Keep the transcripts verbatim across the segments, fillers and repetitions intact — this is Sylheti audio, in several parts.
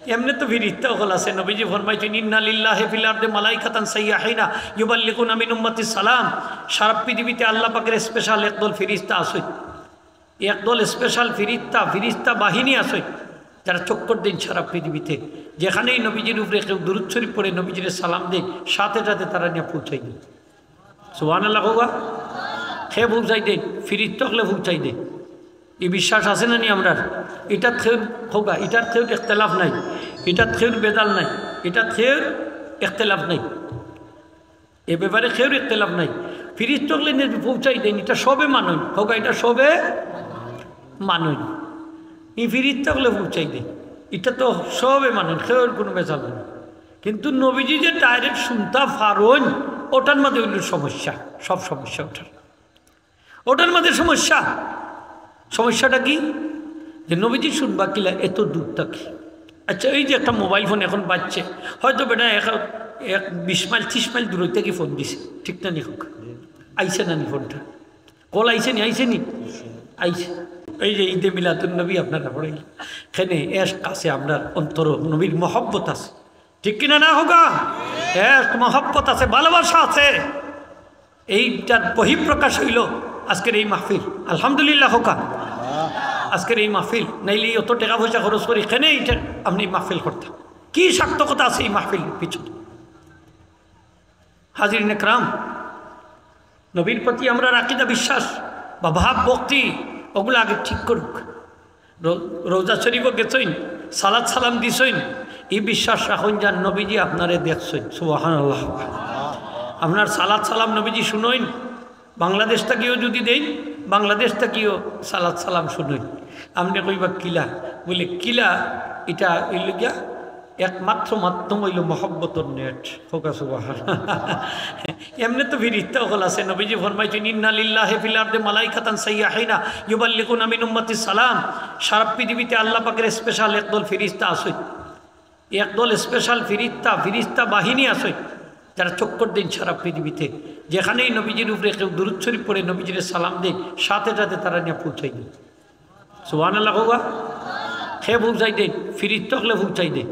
এমনে তো ফিরিস্তা অকল আছে। নবীজি ফরমাইছইন, "ইন্না লিল্লাহি ফিল আরদি মালাইকাতান সাইয়াহিনা ইউবাল্লিগুনা মিন উম্মতি সালাম।" সারা পৃথিবীতে আল্লাহ পাকের স্পেশাল একদল ফিরিস্তা আছে, একদল স্পেশাল ফিরিস্তা, ফিরিস্তা বাহিনী আছে, যারা চক্কর দেইন সারা পৃথিবীতে। যেখানেই নবীজির উপরে কেউ দুরূদ শরীফ পড়ে, নবীজিরে সালাম দেয়, সাথে সাথে তারা নিয়া পৌঁছাই দেয়। সুবহানাল্লাহ কওগা। কে পৌঁছাই দেয়? ফিরিস্তা অকলে পৌঁছাই দেয়। ই বিশ্বাস আছে না নি আমরার? ইটাত কেউর, কওগা, ইটাত কেউর ইখতিলাফ নাই, ইটাত কেউর বেজাল নাই, ইটাত কেউর ইখতিলাফ নাই। এ ব্যাপারে কেউর ইখতিলাফ নাই। ফিরিস্তা অকলে নিয়া পৌঁছাই দেইন, ইটা সবে মানইন। কওগা, ইটা সবে মানইন। ই ফিরিস্তা অকলে পৌঁছাই দেইন, ইটা তো সবে মানইন, কেউর কুনু বেজাল নাই। কিন্তু নবীজি যে direct শুনতা পারইন, ওটার মাঝে অইলো সমস্যা, সব সমস্যা ওটার। ওটার মাঝে সমস্যা। সমস্যাটা কি? যে নবীজি শুনবা কিলা এত দূর থাকি? আচ্ছা, এই যে একটা মোবাইল ফোন এখন বাজছে, হয়তো বেটা এক, এক বিশ মাইল, ত্রিশ মাইল দূর থাকি ফোন দিছে, ঠিক না নি কওগা? আইছে না নি ফোনটা? কল আইছে নি? আইছে নি? আইছে। এই যে ঈদে মিলাদুন নবী আপনারা পড়াইলা, এখানে এশক আছে, আমরার অন্তরো নবীর মহব্বত আছে, ঠিক কিনা না কওগা? এশক মহব্বত আছে, ভালোবাসা আছে। এইটার বহিঃপ্রকাশ অইলো আজকের এই মাহফিল। আলহামদুলিল্লাহ কওগা। আজকের এই মাহফিল, নাইলে অত টেকা পয়সা খরচ করি কেনে ইটা আপনে মাহফিল করতা? কি সার্থকতা আছে এই মাহফিল পিছনে? হাজিরিন একরাম, নবীর প্রতি আমরার আকিদা, বিশ্বাস বা ভাব ভক্তি, ওগুলা আগে ঠিক করউক। রৌ-, রৌজা শরীফো গেছইন, সালাত সালাম দিছইন, ই বিশ্বাস রাখইন যান নবীজি আপনারে দেখছইন। সুবহানাল্লাহ। আপনার সালাত সালাম নবীজি শুনইন, বাংলাদেশ থাকিও যদি দেইন, বাংলাদেশ থাকিও সালাত সালাম শুনইন। আপনে কইবা কিলা? বলে, কিলা? ইটা অইলো গিয়া একমাত্র মাধ্যম অইলো মহব্বতর নেট। কওগা সুবহান। এমনে তো ফিরিস্তা অকল আছে, নবীজি ফরমাইছইন, "ইন্না লিল্লাহি ফিল আরদি মালাইকাতান সাইয়াহিনা ইউবাল্লিগুনা মিন উম্মতি সালাম।" সারা পৃথিবীতে আল্লাহ পাকের স্পেশাল একদল ফিরিস্তা আছে, একদল স্পেশাল ফিরিস্তা, ফিরিস্তা বাহিনী আছে, যারা চক্কর দেইন সারা পৃথিবীতে। যেখানেই নবীজির উপরে কেউ দুরূদ শরীফ পড়ে, নবীজিরে সালাম দেয়, সাথে সাথে তারা নিয়া পৌঁছাই দেয়। সুবহানাল্লাহ কওগা। কে পৌঁছাই দেয়? ফিরিস্তা অকলে পৌঁছাই দেয়।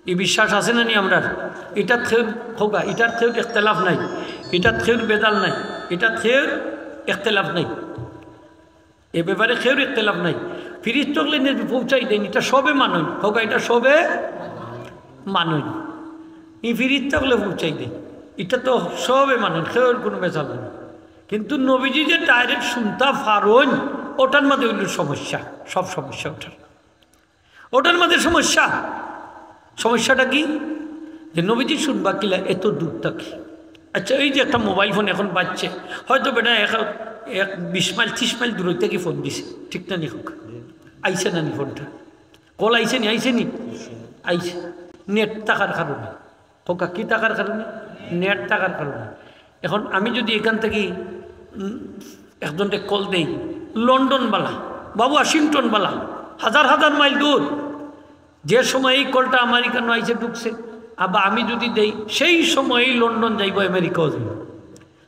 ই বিশ্বাস আছে না নি আমরার? ইটাত কেউর, কওগা, ইটাত কেউর ইখতিলাফ নাই, ইটাত কেউর বেজাল নাই, ইটাত কেউর ইখতিলাফ নাই। এ ব্যাপারে কেউর ইখতিলাফ নাই। ফিরিস্তা অকলে নিয়া পৌঁছাই দেইন, ইটা সবে মানইন। কওগা, ইটা সবে মানইন। ই ফিরিস্তা অকলে পৌঁছাই দেইন, ইটা তো সবে মানইন, কেউর কুনু বেজাল নাই। কিন্তু নবীজি যে direct শুনতা পারইন, ওটার মাঝে অইলো সমস্যা, সব সমস্যা ওটার। ওটার মাঝে সমস্যা। সমস্যাটা কি? যে নবীজি শুনবা কিলা এত দূর থাকি? আচ্ছা, এই যে একটা মোবাইল ফোন এখন বাজছে, হয়তো বেটা এক, এক বিশ মাইল, ত্রিশ মাইল দূর থাকি ফোন দিছে, ঠিক না নি কওগা? আইছে না নি ফোনটা? কল আইছে নি? আইছে নি? আইছে। নেট থাকার কারণে। কওগা, কি থাকার কারণে? নেট থাকার কারণে। এখন আমি যদি এখান থাকি, উম, একজনরে কল দেই, লন্ডন বালা বা ওয়াশিংটন বালা, হাজার হাজার মাইল দূর, যে সময় এই কলটা আমার এখানো আইছে ঢুকছে, আবার আমি যদি দেই, সেই সময়ই লন্ডন যাইবো, আমেরিকাও যাইবো।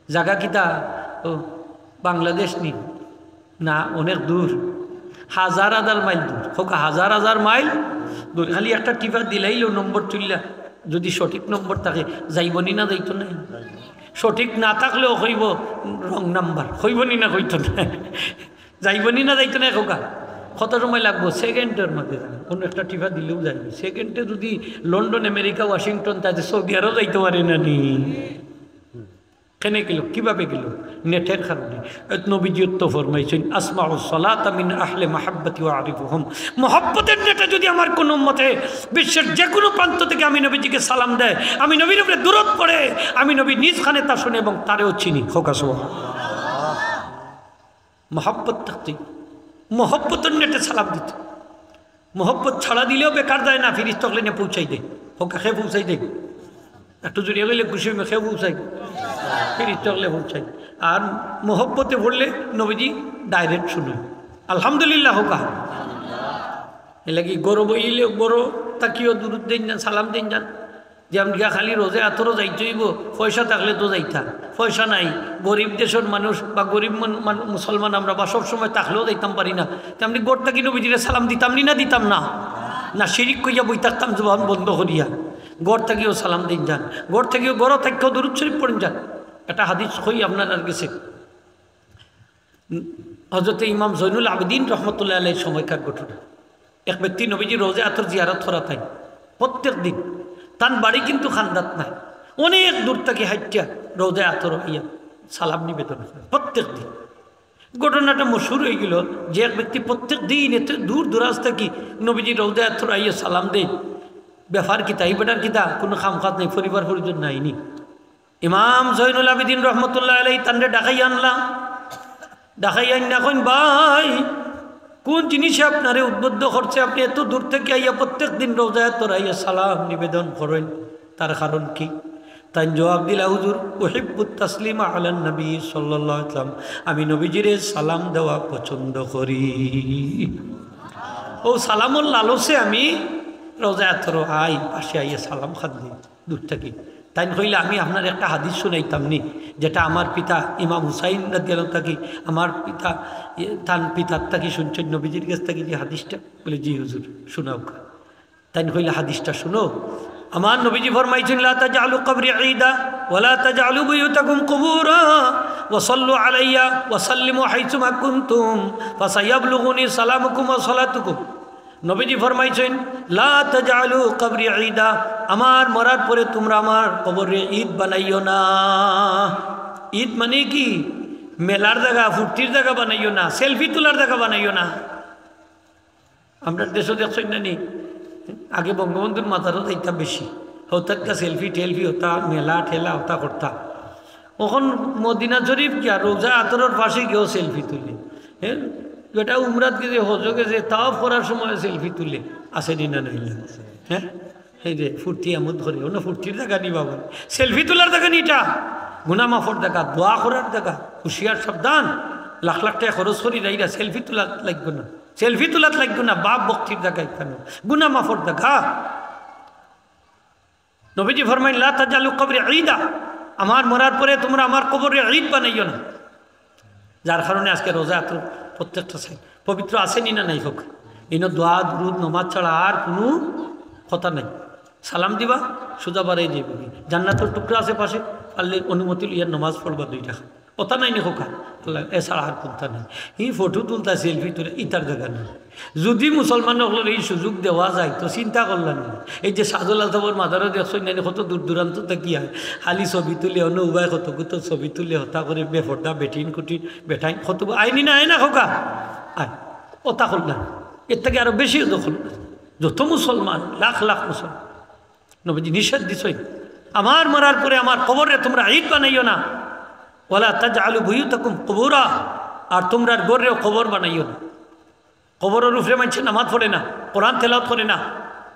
জাগা কিতা? ও, বাংলাদেশ নি? না, অনেক দূর, হাজার হাজার মাইল দূর। কওগা, হাজার হাজার মাইল দূর। খালি একটা টিপা দিলাইলো নম্বর তুলিয়া, যদি সঠিক নম্বর থাকে, যাইবো নি না যাইতো না? সঠিক না থাকলেও কইবো wrong number, কইবো নি না কইতো না? যাইবো নি না যাইতো না কওগা? কত সময় লাগবো? সেকেন্ডর মাঝে যাইবো। কুনু একটা টিপা দিলেও যাইবো। সেকেন্ডে যদি লন্ডন, আমেরিকা, ওয়াশিংটন, তাতে সৌদি আরব যাইতে পারে না নি? কেনে গেল? কিভাবে গেল? নেটের কারণে। এত নবীজি তো ফরমাইছইন, "আসমাউ সালাতা মিন আহলে মাহাব্বতি ওয়া আরিফুহুম।" মহব্বতের নেটে যদি আমার কোনো উম্মতে বিশ্বের যে কোনো প্রান্ত থেকে আমি নবীজিকে সালাম দেয়, আমি নবীর উপরে দুরূদ পড়ে, আমি নবী নিজ কানে তা শুনে এবং তারেও চিনি। কওগা সুবহানাল্লাহ। মহব্বত থাকতে, মহব্বতের নেটে সালাম দিতে। মহব্বত ছাড়া দিলেও বেকার যায় না, ফিরিস্তা অকলে নিয়া পৌঁছাই দেয়। কওগা, কে পৌঁছাই দেয়? একটু জোরে কইলে খুশি অইমু, কে পৌঁছাই? ফিরিস্তা অকলে পৌঁছাই। আর মহব্বতে পড়লে নবীজি direct শুনইন। আলহামদুলিল্লাহ কওগা। এর লাগি গরব অইলে বড় থাকিও দুরূদ দেইন যান, সালাম দেইন যান। যে আমরা খালি রোজা আতরও যাইতে অইবো, পয়সা থাকলে তো যাইতা, পয়সা নাই, গরিব দেশর মানুষ বা গরিব মন-, মান-, মুসলমান আমরা, বা সব সময় থাকলেও যাইতাম পারি না। তে আমরা ঘর থাকি নবীজিরে সালাম দিতাম নি না দিতাম না? না শিরিক কইয়া বই থাকতাম জবান বন্ধ করিয়া। ঘর থাকিও সালাম দিন যান, ঘর থাকিও, ঘর থাকিও দুরুদ শরীফ পড়েন যান। একটা হাদিস কই আপনারার গেছে, হজরতে ইমাম জৈনুল আবেদিন রহমতুল্লাহ আলাইহির সময়কার ঘটনা। এক ব্যক্তি নবীজি রওজা আতর জিয়ারত করা তাই প্রত্যেক দিন। তান বাড়ি কিন্তু খান্দাত নাই, অনেক দূর থাকি হাইটিয়া রওজা আতর আইয়া সালাম নিবেদন করে প্রত্যেক দিন। ঘটনাটা মশহুর অইগেল যে এক ব্যক্তি প্রত্যেক দিন এত দূর দরাজ থাকি নবীজি রওজা আতর আইয়া সালাম দেয়। ব্যাপার কিতা? ই বেটার কিতা কুনু কাম কাজ নাই, পরিবার পরিজন নাইনি। ইমাম জৈনুল আবেদিন রহমতুল্লাহ আলাইহি তানরে ডাকাই আনলা। ডাকাই আইনা কইন, "ভাই, কুন জিনিসে আপনারে উদ্বুদ্ধ করছে? আপনে এত দূর থাকি আইয়া প্রত্যেক দিন রওজা আতর আইয়া সালাম নিবেদন করইন, তার কারণ কি?" তাইন জবাব দিলা, "হুজুর, উহিব্বুত তাসলিমা আলান নবী সাল্লাল্লাহু আলাইহি ওয়াসাল্লাম, আমি নবীজিরে সালাম দেওয়া পছন্দ করি। অউ সালামর লালসে আমি রওজা আতর আই, পাশে আইয়া সালাম খান দেই।" দূর থাকি। তাইন কইলা, "আমি আপনারে একটা হাদিস শুনাইতাম নি, যেটা আমার পিতা ইমাম হুসাইন রাদিয়াল্লাহু থাকি, আমার পিতা, তান পিতার থাকি শুনছইন নবীজির গেছ থাকি যে হাদিসটা?" বলে, "জি হুজুর, শুনাউক্কা।" তাইন কইলা, "হাদিসটা শুনো।" আমার নবীজি ফরমাইছইন, "লা তাজআলু কবরি ঈদা ওয়া লা তাজআলু বুয়ুতাকুম কুবুরা ওয়া সাল্লু আলাইয়া ওয়া সাল্লিমু হাইসুমা কুনতুম ফাসায়াবলুগুনি সালামুকুম ওয়া সালাতুকুম।" নবীজি ফরমাইছইন, "লা তাজআলু কবরি ঈদা, আমার মরার পরে তুমরা আমার কবররে ঈদ বানাইও না।" ঈদ মানে কি? মেলার জাগা, ফুর্তির জাগা বানাইও না, সেলফি তুলার জাগা বানাইও না। আমরার দেশো দেখছইন না নি, আগে বঙ্গবন্ধুর মাজারো যাইতা বেশি, হতাক্কা সেলফি টেলফি হতা, মেলা ঠেলা হতা করতা। অখন মদিনা শরীফ গিয়া রওজা আতরর পাশে গিয়াও সেলফি তুলে। হ্যাঁ, বেটা উমরাত গেছে, হজো গেছে, তাওয়াফ করার সময় সেলফি তুলে, আছে নি না নাই? হ্যাঁ, এই যে ফুর্তি আমোদ করে, অনো ফুর্তির জাগা নি বাবা, সেলফি তুলার জাগা নি ইটা, গুনা মাফর জাগা, দোয়া করার জাগা। হুঁশিয়ার সাবধান, লাখ লাখ টেকা খরচ করি যাইরা সেলফি তুলাত লাগবো না, সেলফি তুলাত লাগবো না, বাপ ভক্তির জাগা ইখানো, গুনা মাফর জাগা। নবীজি ফরমাইন, "লা তাজআলু কবরি ঈদা", আমার মরার পরে তুমরা আমার কবররে ঈদ বানাইও না। যার কারণে আজকে রওজা আতর প্রত্যেকটা সাইড পবিত্র আছে নি না নাই? হোক, ইনো দোয়া, দুরুদ, নমাজ ছাড়া আর কুনু কথা নাই। সালাম দিবা, সোজা বারই যাইবা। জান্নাতর টুকরা আছে পাশে, পারলে অনুমতি লইয়া নমাজ পড়বা দুই রাকাত। কথা নাই নি খোকা? আল্লাহ, এছাড়া আর কুনটা নাই। ই ফটো তুলতা, সেলফি তুলে, ইতার জাগা নাই। যদি মুসলমান অকলরে ই সুযোগ দেওয়া যায়, তো চিন্তা করলা নি? এই যে শাহজালাল সাবর মাজারো দেখছইন না নি, কত দূর দূরান্ত থাকি আয়, খালি ছবি তুলে, অনো উবায় কত কত ছবি তুলে, হতা করে বেফর্দা, বেটিন কুটিন, বেটাইন, কত আয় নি না, আয় না খোকা? আয়, ওতা করলা। এর থাকি আরো বেশি দখল। যত মুসলমান, লাখ লাখ মুসলমান। নবীজি নিষেধ দিছইন, "আমার মরার পরে আমার কবররে তুমরা ঈদ বানাইও না, ওয়ালা তাজআলু বুয়ুতাকুম কুবুরা, আর তুমরার ঘররেও কবর বানাইও না।" কবরর উপরে মানষে নামাজ পড়ে না, কোরআন তেলাওয়াত করে না,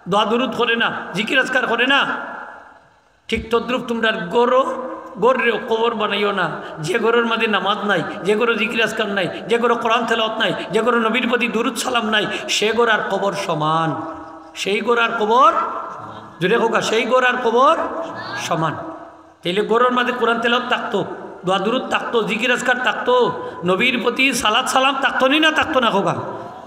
দোয়া দুরুদ করে না, জিকির আজকার করে না, ঠিক তদ্রূপ তুমরার ঘরও, ঘররেও কবর বানাইও না। যে ঘরর মাঝে নামাজ নাই, যে ঘরো জিকির আজকার নাই, যে ঘরো কোরআন তেলাওয়াত নাই, যে ঘরো নবীর প্রতি দুরুদ সালাম নাই, সে ঘর আর কবর সমান। সেই ঘর আর কবর, জোরে কউক্কা, সেই ঘর আর কবর সমান। তাইলে ঘরর মাঝে কোরআন তেলাওয়াত থাকতো, দোয়া দুরুদ থাকতো, জিকির আজকার থাকতো, নবীর প্রতি সালাত সালাম থাকতো নি না থাকতো না কউক্কা?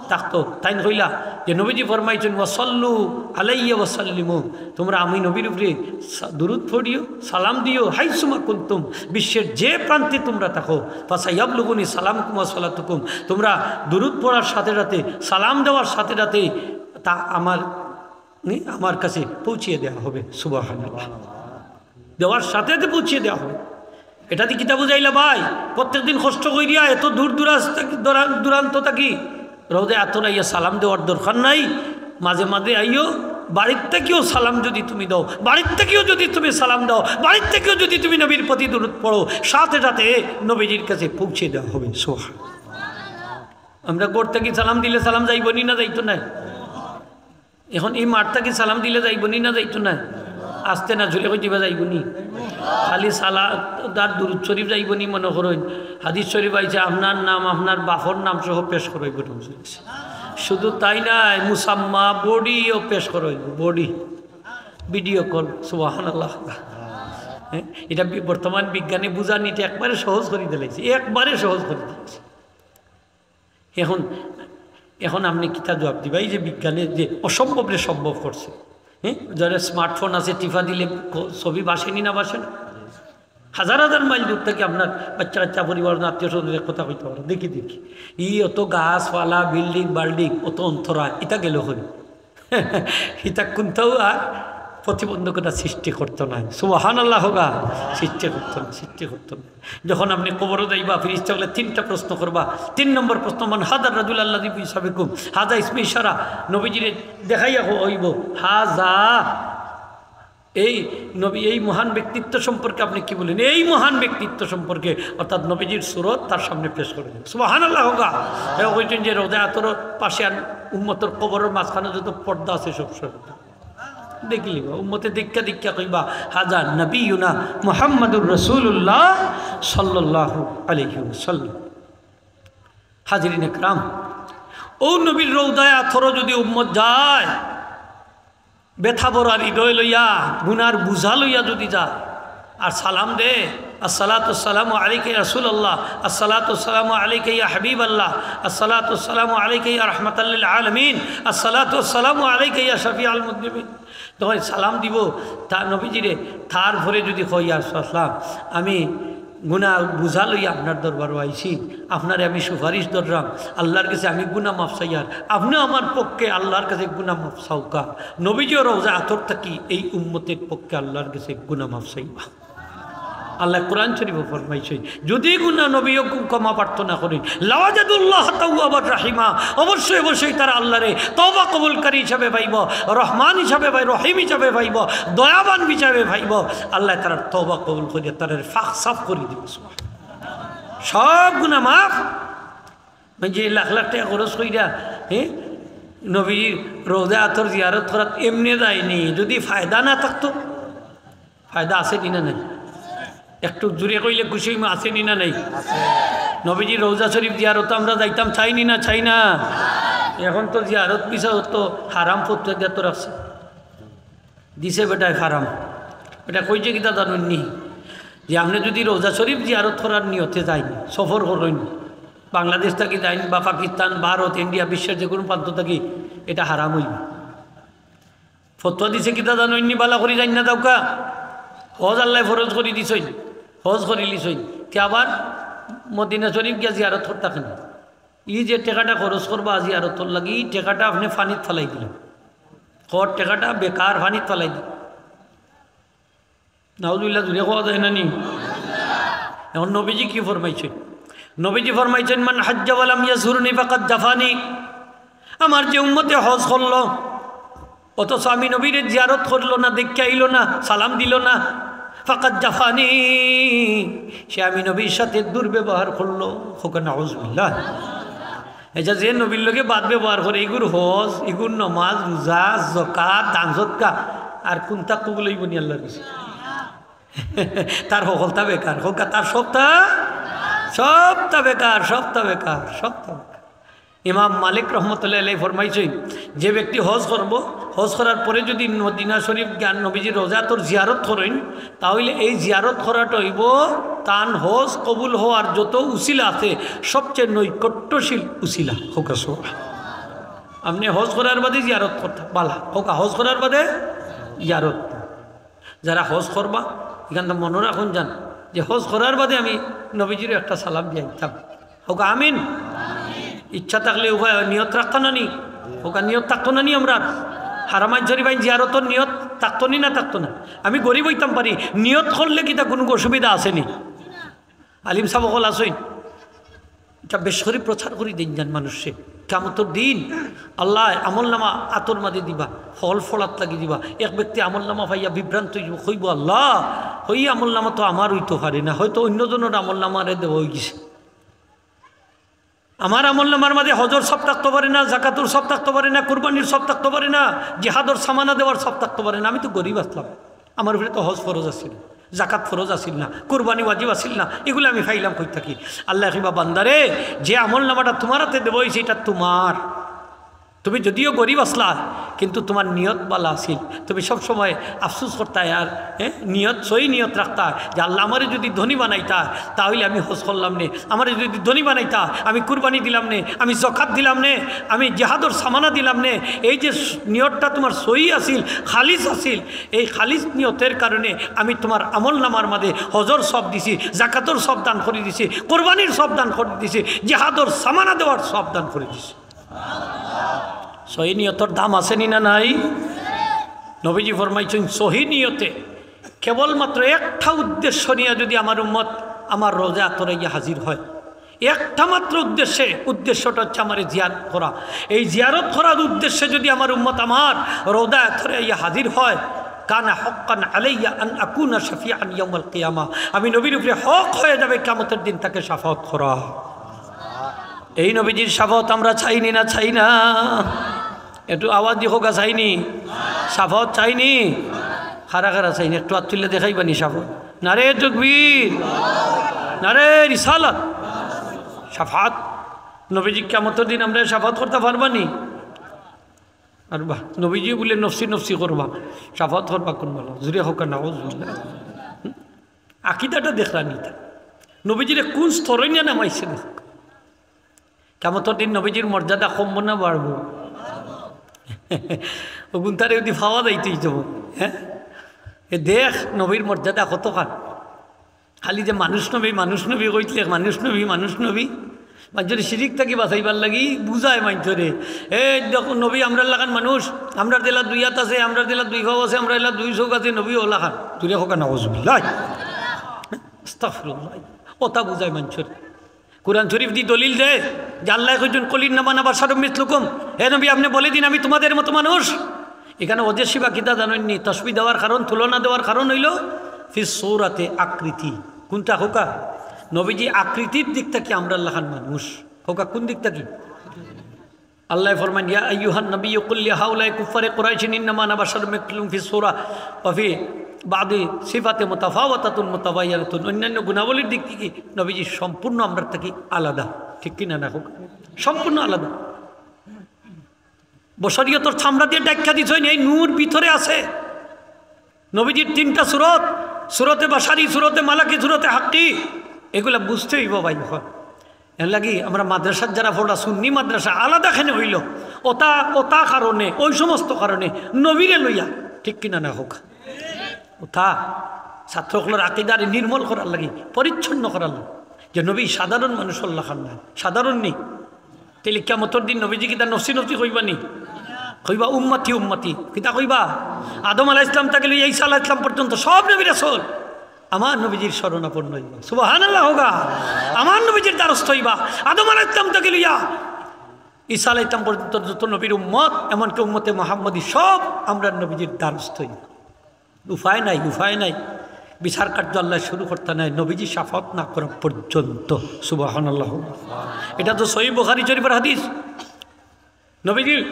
থাকতো। তাইন কইলা যে নবীজি ফরমাইছইন, "ওয়াসাল্লু আলাইয়া ওয়াসাল্লিমু", তুমরা আমি নবীর উপরে সা-, দুরুদ পড়িও, সালাম দিও, "হাইসুমা কুনতুম", বিশ্বের যে প্রান্তে তুমরা থাকো, "ফাসায়াবলুগুনি সালামুকুম ওয়া সালাতুকুম", তুমরা দুরুদ পড়ার সাথে সাথে, সালাম দেওয়ার সাথে সাথে তা আমার, নি, আমার কাছে পৌঁছিয়ে দেওয়া হবে। সুবহানাল্লাহ। দেওয়ার সাথে সাথে পৌঁছিয়ে দেওয়া হবে। এটা দি কিতা বুঝাইলা ভাই? প্রত্যেকদিন কষ্ট করিয়া এত দূর দূরাজ থাকি, দূরা-, দূরান্ত থাকি রওজায় আতর আইয়া সালাম দেওয়ার দরকার নাই। মাঝে মাঝে আইও, বাড়ির থাকিও সালাম যদি তুমি দাও, বাড়ির থাকিও যদি তুমি সালাম দাও, বাড়ির থাকিও যদি তুমি নবীর প্রতি দুরুদ পড়ো, সাথে সাথে নবীজির কাছে পৌঁছে দেওয়া হবে। সুবহান। আমরা ঘর থাকি সালাম দিলে সালাম যাইবো নি না যাইতো না? এখন ই মাঠ থাকি সালাম দিলে যাইবো নি না যাইতো না? আস্তে না, জোরে কই দিবা, যাইবো নি? খালি সালাত আর দুরুদ শরীফ যাইবো নি মনে করইন? হাদিস শরীফ আইছে, "আপনার নাম, আপনার বাপর নাম সহ পেশ করইবো।" শুধু তাই নায়, মুসাম্মা, বডিও পেশ করইবো, বডি। ভিডিও কল, সুবহানাল্লাহ। হ্যাঁ, এটা বি-, বর্তমান বিজ্ঞানে বুঝানিটা একবারে সহজ করি দিলাইছে, একবারে সহজ করি দিলাইছে। এখন এখন আপনে কিতা জবাব দিবা? এই যে বিজ্ঞানে যে অসম্ভবরে সম্ভব করছে, হ্যাঁ, যারা স্মার্টফোন আছে, টিপা দিলে ক-, ছবি ভাসেনি না ভাসে না? হাজার হাজার মাইল দূর থাকি আপনার বাচ্চা কাচ্চা, পরিবার, আত্মীয় স্বজনের কথা কইতে পারে, দেখি দেখি, ই অত গাছপালা, বিল্ডিং বাল্ডিং, অত অন্তরায়, ইতা গেল কই? ইতা কুনটাও আর প্রতিবন্ধকতা সৃষ্টি করতো না। সুবহানাল্লাহ হোগা। সৃষ্টি করতো না, সৃষ্টি করতো না। যখন আপনে কবরো যাইবা, ফিরিস্তা অকলে তিনটা প্রশ্ন করবা। তিন নম্বর প্রশ্ন, "মান হাদার রাজুল আল্লাযী ফি সাবিকুম?" হাজা ইসমে ইশারা, নবীজিরে দেখাইয়া হ-, হইব, "হাজা।" এই নবী, এই মহান ব্যক্তিত্ব সম্পর্কে আপনি কি বলেন? এই মহান ব্যক্তিত্ব সম্পর্কে, অর্থাৎ নবীজির সুরত তার সামনে পেশ করে দেন। সুবহানাল্লাহ হোগা। এ কইছেন যে রোজা আতর পাশে আর উম্মতর কবরের মাঝখানে যত পর্দা আছে সব সরে দেন। দেখলি বা, উম্মতে দেখা দেখা কইবা, "হাজা নবিয়ুনা মুহাম্মাদুর রাসূলুল্লাহ সাল্লাল্লাহু আলাইহি ওয়াসাল্লাম।" হাজিরিন একরাম, ও নবীর রৌদায় আতরো যদি উম্মত যায়, ব্যথা ভরা হৃদয় লইয়া, গুনার বুঝা লইয়া যদি যায়, আর সালাম দে, "আসসালাতু আসসালামু আলাইকা ইয়া রাসূলুল্লাহ, আসসালাতু আসসালামু আলাইকা ইয়া হাবিবাল্লাহ, আসসালাতু আসসালামু আলাইকা ইয়া রাহমাতাল লিল আলামিন, আসসালাতু আসসালামু আলাইকা ইয়া শাফিআল মুজনিবিন।" তখন সালাম দিব তার নবীজিরে, তারপরে যদি কই, "ইয়া রাসূলুল্লাহ, আমি গুনা বুঝা লইয়া আপনার দরবারো আইছি, আপনারে আমি সুপারিশ ধরলাম, আল্লাহর কাছে আমি গুনা মাফ চাইয়ার, আপনিও আমার পক্ষে আল্লাহর কাছে গুনা মাফ চাউকা।" নবীজিও রওজা আতর থাকি এই উম্মতের পক্ষে আল্লাহর কাছে গুনা মাফ চাইবা। আল্লাহ কোরআন শরীফে ফরমাইছে, যদি গুনা নবী ক্ষমা প্রার্থনা করেন, "লাওয়াজাদুল্লাহ তাওয়াবার রাহিমা", অবশ্যই, অবশ্যই তারা আল্লাহরে তওবা কবুলকারী হিসাবে পাইব, রহমান হিসাবে পাই-, রহিম হিসাবে পাইব, দয়াবান হিসাবে পাইব। আল্লাহ তারার তওবা কবুল করিয়া তারারে পাক সাফ করি দিব। সব গুনা মাফ। মানে, লাখ লাখ টাকা খরচ কইরা, হ্যাঁ, নবীর রওজা আতর জিয়ারত করাত এমনে যায়নি, যদি ফায়দা না থাকতো। ফায়দা আছে নি না নাই? একটু জোরে কইলে খুশি হইমু, আছে নি না নাই? নবীজির রওজা শরীফ জিয়ারত আমরা যাইতাম চাই নি না, চাই না? এখন তো জিয়ারত বিষয় তো হারাম ফতোয়া দিয়া তো রাখছে। দিছে বেটায় ফারাম। বেটা কইছে কিতা জানইন নি? যে আপনে যদি রওজা শরীফ জিয়ারত করার নিয়তে যাইন, সফর করইন, বাংলাদেশ থাকি যাইন বা পাকিস্তান, ভারত, ইন্ডিয়া, বিশ্বের যে কোনো প্রান্ত থাকি, এটা হারাম হইব। ফতোয়া দিছে কিতা জানইন নি? বালা করি যাইন না যাউকা। হজ আল্লায় ফরজ করি দিছইন, হজ করিলিছইন, তে আবার মদিনা শরীফ গিয়া জিয়ারত করতা কেনে? ই যে টেকাটা খরচ করবা জিয়ারতর লাগি, ই টেকাটা আপনে পানিত ফালাই দিলা। কর টেকাটা বেকার, পানিত ফালাই দিলা। নাউজুবিল্লাহ, জুরে কওয়া যায় না নি? এখন নবীজি কি ফরমাইছইন? নবীজি ফরমাইছইন, "মান হাজ্জা ওয়ালাম ইয়াজুরনি ফাকাদ জাফানি।" আমার যে উম্মতে হজ করলো, অথচ আমি নবীরে জিয়ারত করলো না, দেখতে আইলো না, সালাম দিল না, ফাকাদ জাফানি, সে আমি নবীর সাথে দুর্ব্যবহার করলো। হোক নাউজুবিল্লাহ। এটা যে নবীর লগে বাদ ব্যবহার করে, ইগুর হজ, ইগুর নমাজ, রোজা, জকাত, দান সদকা, আর কোনটা কবুল হইব নি আল্লাহর কাছে? তার হকলতা বেকার, হোক তার সবটা, সবটা বেকার, সবটা বেকার, সবটা বেকার। ইমাম মালিক রহমতুল্লাহ আলাইহি ফরমাইছইন, যে ব্যক্তি হজ করব, হজ করার পরে যদি মদিনা শরীফ গিয়া নবীজির রওজাতর জিয়ারত করইন, তাহলে এই জিয়ারত করাটা হইব তান হজ কবুল হওয়ার যত উসিলা আছে, সবচেয়ে নৈকট্যশীল উসিলা। হোক সুবহান। আপনে হজ করার বাদে জিয়ারত করতা, বালা, হোক হজ করার বাদে জিয়ারত। যারা হজ করবা, এখানটা মনো রাখুন যান যে হজ করার বাদে আমি নবীজির একটা সালাম দিয়া আইতাম। হোক আমিন। ইচ্ছা থাকলে উপায় হয়, নিয়ত রাখতা না নি? হোক নিয়ত থাকতো না নি আমরার? হারামাইন শরীফাইন জিয়ারতর নিয়ত থাকতো নি না থাকতো না? আমি গরিব হইতাম পারি, নিয়ত করলে কিতা কোনো অসুবিধা আছে নি? আলিম সাব অকল আছইন, এটা বেশ করি প্রচার করি দিন যান মানুষে। কিয়ামতর দিন আল্লায় আমল নামা আতর মাঝে দিবা, ফল ফলাত লাগি দিবা। এক ব্যক্তি আমল নামা পাইয়া বিভ্রান্ত হইব, কইব, "আল্লাহ, ওই আমল নামা তো আমার হইতো পারে না, হয়তো অন্যজনের আমল নামারে দেওয়া হয়ে গেছে।" আমার আমল নামার মাঝে হজর সব থাকতে পারে না, জাকাতুর সব থাকতে পারে না, কুরবানির সব থাকতে পারে না, জিহাদর সামানা দেওয়ার সব থাকতে পারে না। আমি তো গরিব আসলাম, আমার উপরে তো হজ ফরজ আছিল, জাকাত ফরজ আছিল না, কুরবানি ওয়াজিব আছিল না, এগুলো আমি পাইলাম কই থাকি? আল্লায় কইবা, "বান্দারে, যে আমল নামাটা তোমার হাতে দেওয়া হয়েছে, এটা তোমার।" তুমি যদিও গরিব আছলা, কিন্তু তুমার নিয়ত ভালা আছিল। তুমি সব সময় আফসোস করতায় আর, হ্যাঁ, নিয়ত, সহি নিয়ত রাখতায় যে, "আল্লাহ, আমারে যদি ধনী বানাইতা, তাহলে আমি হজ করলাম নে, আমারে যদি ধনী বানাইতা, আমি কুরবানি দিলাম নে, আমি জকাত দিলাম নে, আমি জিহাদর সামানা দিলাম নে।" এই যে স-, নিয়তটা তুমার সহি আছিল, খালিস আছিল, এই খালিস নিয়তের কারণে আমি তুমার আমল নামার মাঝে হজর সব দিছি, জাকাতর সব দান করি দিছি, কুরবানির সব দান করি দিছি, জিহাদর সামানা দেওয়ার সব দান করি দিছি। সহি নিয়তর দাম আছে নি না নাই? নবীজি ফরমাইছইন, সহি নিয়তে কেবলমাত্র একটা উদ্দেশ্য নিয়া যদি আমার উম্মত আমার রওজা আতর আইয়া হাজির হয়, একটা মাত্র উদ্দেশ্যে, উদ্দেশ্যটা হচ্ছে আমারে জিয়ারত করা। এই জিয়ারত করার উদ্দেশ্যে যদি আমার উম্মত আমার রওজা আতরে আইয়া হাজির হয়, কানা হাক্কান আলাইয়া আন আকুনা শাফিআন ইয়াউমাল কিয়ামা, আমি নবীর উপরে হক হয়ে যাবে কিয়ামতের দিন তাকে শাফাআত করা। এই নবীজির শাফাআত আমরা চাইনি না, চাই না? একটু আওয়াজ দি কউক্কা, চাইনি? শাফাআত চাইনি? কারা কারা চাইনি? একটু আত তুলিয়া দেখাইবা নি শাফাআত? নারে তাকবীর, নারে রিসালাত। শাফাআত, নবীজি কিয়ামতের দিন আমরারে শাফাআত করতা পারবা নি? আর বাহ, নবীজি বুলে নফসি নফসি করবা, শাফাআত করবা কুন বালা? জুরে কউক্কা, নাউজুবিল্লাহ। আকিদাটা দেখরা নি তা? নবীজিরে কুন স্তরে নিয়া নামাইছে দেখো। কিয়ামতের দিন নবীজির মর্যাদা কমবো না বাড়বো? অগুনতারে যদি পাওয়া যাইতো, হ্যাঁ? এ দেখ নবীর মর্যাদা কতখান। খালি যে মানুষ নবী, মানুষ নবী কইতলে, মানুষ নবী, মানুষ নবী। মাইনষরে শিরিক থাকি বাঁচাইবার লাগি বুঝায় মাইনষরে। এ দেখো নবী আমরার লাখান মানুষ, আমরার দিলা দুই আত আছে, আমরার দিলা দুই পাও আছে, আমরার দিলা দুই চউখ আছে, নবী অলাখান। জুরে কউক্কা, নাউজুবিল্লাহ। আস্তাগফিরুল্লাহ। অতা বুঝায় মাইনষরে। কুরআন শরীফ দি দলিল দেয় যে আল্লায় কইছইন, "কুল ইন্নামা আনা বাশারুম মিসলুকুম।" হে নবী, আপনে বলে দিন, "আমি তোমাদের মতো মানুষ।" ইখানো ওজে শিবা কিতা জানইন নি? তশবিহ দেওয়ার কারণ, তুলনা দেওয়ার কারণ অইলো ফি সূরাতে আকৃতি। কুনটা কউক্কা? নবীজি আকৃতির দিক থাকি আমরার লাখান মানুষ। কউক্কা, কুন দিক থাকি? আল্লায় ফরমাইন, "ইয়া আইয়ুহান নাবিয়্যু কুল লিহাউলাই কুফফারে কুরাইশিন ইন্নামা আনা বাশারুম মিসলুকুম ফি সূরা ওয়া ফি বাদি সিফাতে মুতাফাওয়াতাতুন মুতাবায়্যানাতুন।" অন্যান্য গুণাবলীর দিক থাকি নবীজি সম্পূর্ণ আমরার থাকি আলাদা, ঠিক কি না, না কউক্কা? সম্পূর্ণ আলাদা। বশরিয়তর চামড়া দিয়া ঢাইক্কা দিছইন, এই নূর ভিতরে আছে। নবীজির তিনটা সুরত, সুরতে বাশারি, সুরতে মালাকি, সুরতে হাক্কি, এগুলা বুঝতে অইবো ভাই। অখন এর লাগি আমরা মাদ্রাসাত যারা পড়রা, সুন্নি মাদ্রাসা আলাদা কেনে অইলো? অতা, অতা কারণে, ওই সমস্ত কারণে নবীরে লইয়া, ঠিক কি না, না কউক্কা? অতা ছাত্র অকলর আকিদারে নির্মল করার লাগি, পরিচ্ছন্ন করার লাগি, যে নবী সাধারণ মানুষর লাখান নায়, সাধারণ নি। তাইলে কিয়ামতর দিন নবীজি কিতা নফসি নফসি কইবা নি? কইবা, "উম্মতি, উম্মতি।" কিতা কইবা? আদম আলাইহিস সালাম থাকি লইয়া ঈসা আলাইহিস সালাম পর্যন্ত সব নবী রাসূল আমার নবীজির শরণাপন্ন অইবা। সুবহানাল্লাহ কউক্কা। আমার নবীজির দ্বারস্থ অইবা। আদম আলাইহিস সালাম থাকি লইয়া ঈসা আলাইহিস সালাম পর্যন্ত যত নবীর উম্মত, এমনকি উম্মতে মুহাম্মদী, সব আমরার নবীজির দ্বারস্থ অইবা। উপায় নাই, উপায় নাই। বিচার কার্য আল্লায় শুরু করতা নায় নবীজি শাফাআত না করা পর্যন্ত। সুবহানাল্লাহ। ইটা তো সহিহ বুখারী শরীফর হাদিস। নবীজি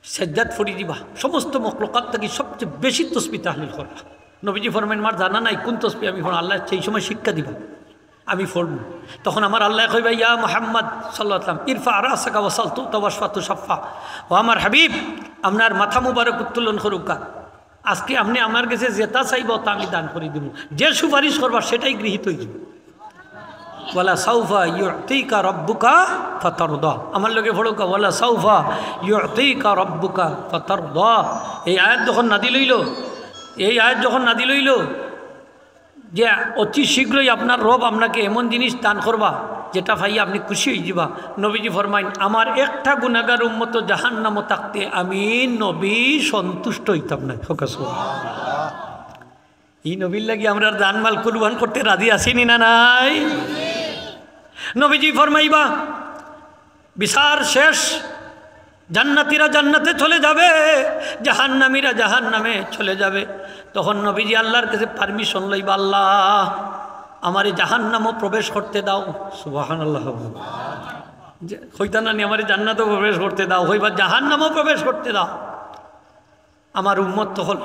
সেজদাত পড়ি দিবা, সমস্ত মখলুকাত থাকি সবচেয়ে বেশি তসবিহ তাহলিল করবা। নবীজি ফরমাইন, "আমার জানা নাই কুন তসবিহ আমি পড়মু।" আল্লায় সেই সময় শিক্ষা দিবা। আমি পড়মু। তখন আমার আল্লায় কইবা, "ইয়া মুহাম্মদ সাল্লাল্লাহু আলাইহি ওয়াসাল্লাম, ইরফা রাসাকা ওয়াসাল তুতা ওয়াশফা তুশাফা।" ও আমার হাবিব, আপনার মাথা মুবারক উত্তোলন করউক্কা। আজকে আপনে আমার গেছে যেটা চাইবা, অতা আমি দান করি দিমু। যে সুপারিশ করবা, সেটাই গৃহীত অইযিবো। "ওয়ালা সাউফা ইউতিকা রাব্বুকা ফাতারদা।" আমার লগে পড়উক্কা, "ওয়ালা সাউফা ইউতিকা রাব্বুকা ফাতারদা।" এই আয়াত যখন নাজিল অইলো, এই আয়াত যখন নাজিল অইলো, যে অতি শীঘ্রই আপনার রব আপনাকে এমন জিনিস দান করবা, যেটা পাইয়া আপনে খুশি অইযিবা। নবীজি ফরমাইন, "আমার একটা গুনাগার উম্মত জাহান্নামো থাকতে আমি নবী সন্তুষ্ট অইতাম নায়।" কউক্কা সুবহানাল্লাহ। ই নবীর লাগি আমরার জানমাল কুরবান করতে রাজি আছি নি না নাই? নবীজি ফরমাইবা, বিচার শেষ, জান্নাতীরা জান্নাতে চলে যাবে, জাহান্নামীরা জাহান্নামে চলে যাবে। তখন নবীজি আল্লাহর কাছে পারমিশন লইবা, "আল্লাহ, আমারে জাহান্নামো প্রবেশ করতে দাও।" সুবহানাল্লাহ। যে কইতা না নি, "আমারে জান্নাতো প্রবেশ করতে দাও", কইবা, "জাহান্নামো প্রবেশ করতে দাও।" আমার উম্মত অকল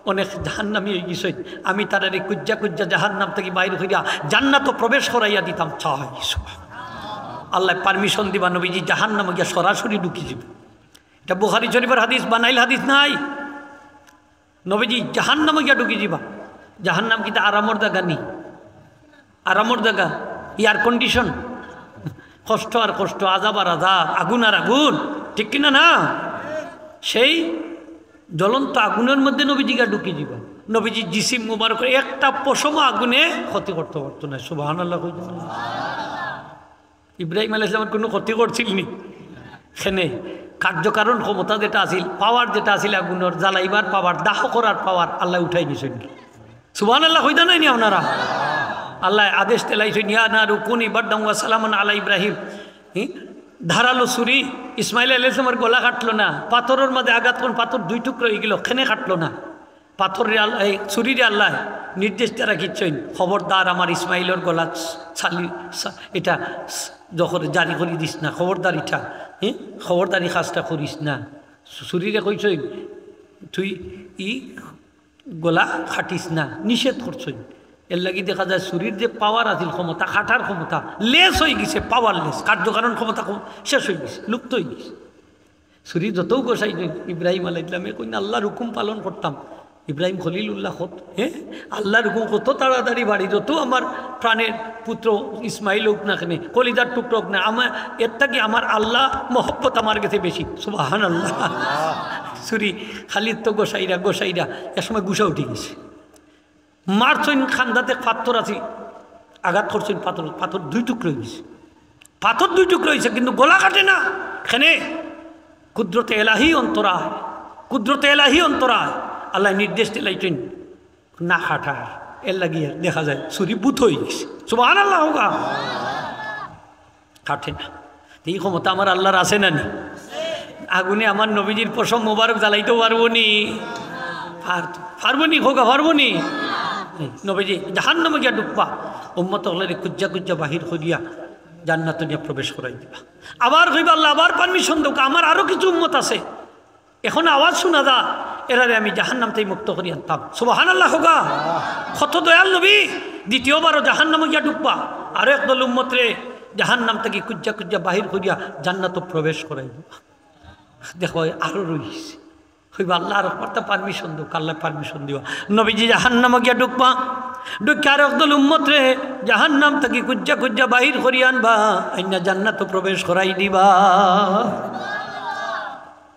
অনেক জাহান্নামী অইগেছইন, আমি তারারে কুজ্জা কুজ্জা জাহান্নাম থাকি বাইর করিয়া জান্নাতো প্রবেশ করাইয়া দিতাম চাই। সুবহানাল্লাহ। আল্লায় পারমিশন দিবা, নবীজি জাহান্নামো গিয়া সরাসরি ঢুকি যিবা। ইটা বুখারী শরীফর হাদিস, বানাইল হাদিস নায়। নবীজি জাহান্নামো গিয়া ঢুকি যিবা। জাহান্নাম কিতা আরামর জাগা নি? আরামর জাগা, air condition। কষ্ট আর কষ্ট, আযাব আর আযাব, আগুন আর আগুন, ঠিক কিনা না? সেই জ্বলন্ত আগুনর মধ্যে নবীজি গিয়া ঢুকি যিবা। নবীজির জিসিম মুবারকর একটা পশমও আগুনে ক্ষতি করতো পারতো নায়। সুবহানাল্লাহ কইতো না? ইব্রাহিম আলাইহিস সালামর কুনু ক্ষতি করছিল নি? কেনে, কার্যকারণ ক্ষমতা যেটা আছিল, power যেটা আছিল আগুনর, জ্বালাইবার power, দাহ করার power আল্লায় উঠাই নিছইন। সুবহানাল্লাহ কইতা নায় নি আপনারা? আল্লায় আদেশ দিলাইছইন, "ইয়া নারু কুনি বারদান ওয়া সালামান আলা ইব্রাহিম।" হি? ধারালো ছুরি, ইসমাইল আলাইহিস সালামর গলা কাটলো না, পাথরর মাঝে আঘাত করইন, পাথর দুই টুকরা অইগেলো, কেনে কাটলো না? পাথররে আল-, এই ছুরিরে আল্লায় নির্দেশ দিয়া রাখিছইন, "খবরদার আমার ইসমাইলর গলা ছালি-, ছা-, ইটা ছ-, যখন জারি করি দিস না, খবরদার ইটা, হি? খবরদার ই কাজটা করিস না।" ছুরিরে কইছইন, "তুই ই গলা কাটিস না", নিষেধ করছইন। এরলাগি দেখা যায় ছুরির যে power আছিল, ক্ষমতা, কাটার ক্ষমতা, less অইগেছে, powerless, কার্যকারণ ক্ষমতা কম, শেষ অইগেছে, লুপ্ত অইগেছে। ছুরি যতউ ঘষাইছইন, ইব্রাহিম আলাইহিস সালামে কইন, "আল্লাহর হুকুম পালন করতাম।" ইব্রাহিম খলিলুল্লাহ কত, হে, আল্লাহর হুকুম কত তাড়াতাড়ি বাড়ি, যত আমার প্রাণের পুত্র ইসমাইল অউক না কেনে, কলিজার টুকরা অউক না, আমার এর থাকি আমার আল্লাহ মহব্বত আমার গেছে বেশি। সুবহানাল্লাহ। ছুরি খালি তো ঘষাইরা, ঘষাইরা, এক সময় গুসা উঠি গেছে। মারছইন, কান্দাত এক পাথর আছিল, আঘাত করছইন পাথর, পাথর দুই টুকরা অইগেছে। পাথর দুই টুকরা অইছে, কিন্তু গলা কাটে না। কেনে? কুদরতে এলাহি অন্তরায়, কুদরতে এলাহি অন্তরায়। আল্লায় নির্দেশ দিলাইছইন, না কাটার। এরলাগি দেখা যায় ছুরি বুত অইগেছে। সুবহানাল্লাহ কউক্কা। কাটে না। তে ই ক্ষমতা আমার আল্লাহর আছে না নি? আগুনে আমার নবীজির পশম মোবারক জ্বালাইতো পারবো নি? পারতো। পারবো নি? কউক্কা, পারবো নি? নবীজি জাহান্নামো গিয়া ঢুকবা, উম্মত অকলরে খুজিয়া খুজিয়া বাহির করিয়া জান্নাতো নিয়া প্রবেশ করাই দিবা। আবার কইবা, "আল্লাহ, আবার permission দেউক্কা, আমার আরো কিছু উম্মত আছে।" এখন আওয়াজ হুনা যা, এরারে আমি জাহান্নাম থাকি মুক্ত করি আনতাম। সুবহানাল্লাহ কউক্কা। কত দয়াল নবী, দ্বিতীয়বারও জাহান্নামো গিয়া ঢুকবা, আরো একদল উম্মতরে জাহান্নাম থাকি খুজিয়া খুজিয়া বাহির করিয়া জান্নাতো প্রবেশ করাইবা। দেখো, আরো রইছে। কইবা, "আল্লাহ, আরো একটা permission দেউক্কা।" আল্লায় permission দিবা। নবীজি জাহান্নামো গিয়া ঢুকবা, ঢুকিয়া আরো একদল উম্মতরে জাহান্নাম থাকি খুজিয়া খুজিয়া বাহির করি আনবা, আইনা জান্নাতো প্রবেশ করাই দিবা।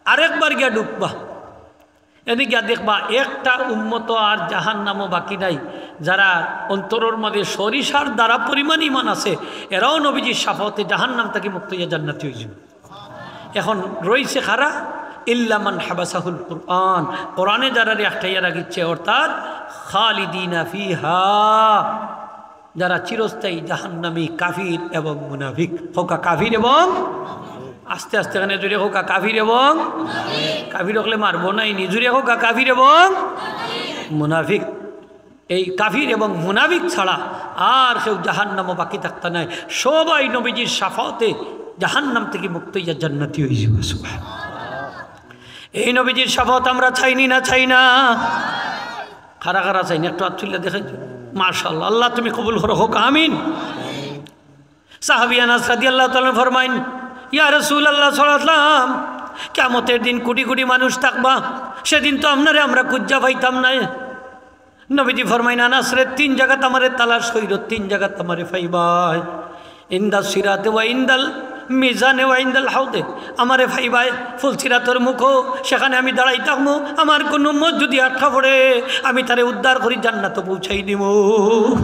আরেকবার গিয়া ঢুকবা, এনে গিয়া দেখবা একটা উম্মত আর জাহান্নামো বাকি নাই। যারা অন্তরর মাঝে সরিষার দানা পরিমাণ ইমান আছে, এরাও নবীজির শাফাওতে জাহান্নাম থাকি মুক্ত অইয়া জান্নাতি অইযিবো। এখন রইছে কারা? ইল্লা মান হাবাসাহুল কুরআন, কোরআনে যারারে আটকাইয়া রাখিছে, অর্থাৎ খালিদিনা ফিহা, যারা চিরস্থায়ী জাহান্নামী, কাফির এবং মুনাফিক। কউক্কা কাফির এবং, আস্তে আস্তে কেনে, জুরে কউক্কা কাফির এবং, কাফির অকলে মারবো নায় নি, জুরে কউক্কা কাফির এবং মুনাফিক। এই কাফির এবং মুনাফিক ছাড়া আর কেউ জাহান্নামো বাকি থাকতা নায়। সবাই নবীজির শাফাওতে জাহান্নাম থাকি মুক্ত অইয়া জান্নাতি অইযিবো। সুবহান। এই নবীজির শাফাওত আমরা চাই নি না চাই না? কারা কারা চাই না? একটু আত তুলিয়া দেখাইতো। মাশাআল্লাহ, আল্লাহ তুমি কবুল করো, কউক্কা আমিন। সাহাবী আনাস রাদিয়াল্লাহু তাআলা আনহু ফরমাইন, "ইয়া রাসূলুল্লাহ সাল্লাল্লাহু আলাইহি ওয়াসাল্লাম, কিয়ামতের দিন কোটি কোটি মানুষ থাকবা, সেদিন তো আপনারে আমরা খুজিয়া পাইতাম নায়।" নবীজি ফরমাইন, "আনাস রে, তিন জাগাত আমারে তালাশ কইরো, তিন জাগাত আমারে পাইবায়। ইনদাস সিরাতে ওয়া ইনদাল মিজানে ওয়া ইনদাল হাউদে। আমারে পাইবায় ফুলসিরাতর মুখো, সেখানে আমি দাঁড়াই থাকমু। আমার কুনু উম্মত যুদি আটকা পড়ে, আমি তারে উদ্ধার করি জান্নাতো পৌঁছাই দিমু।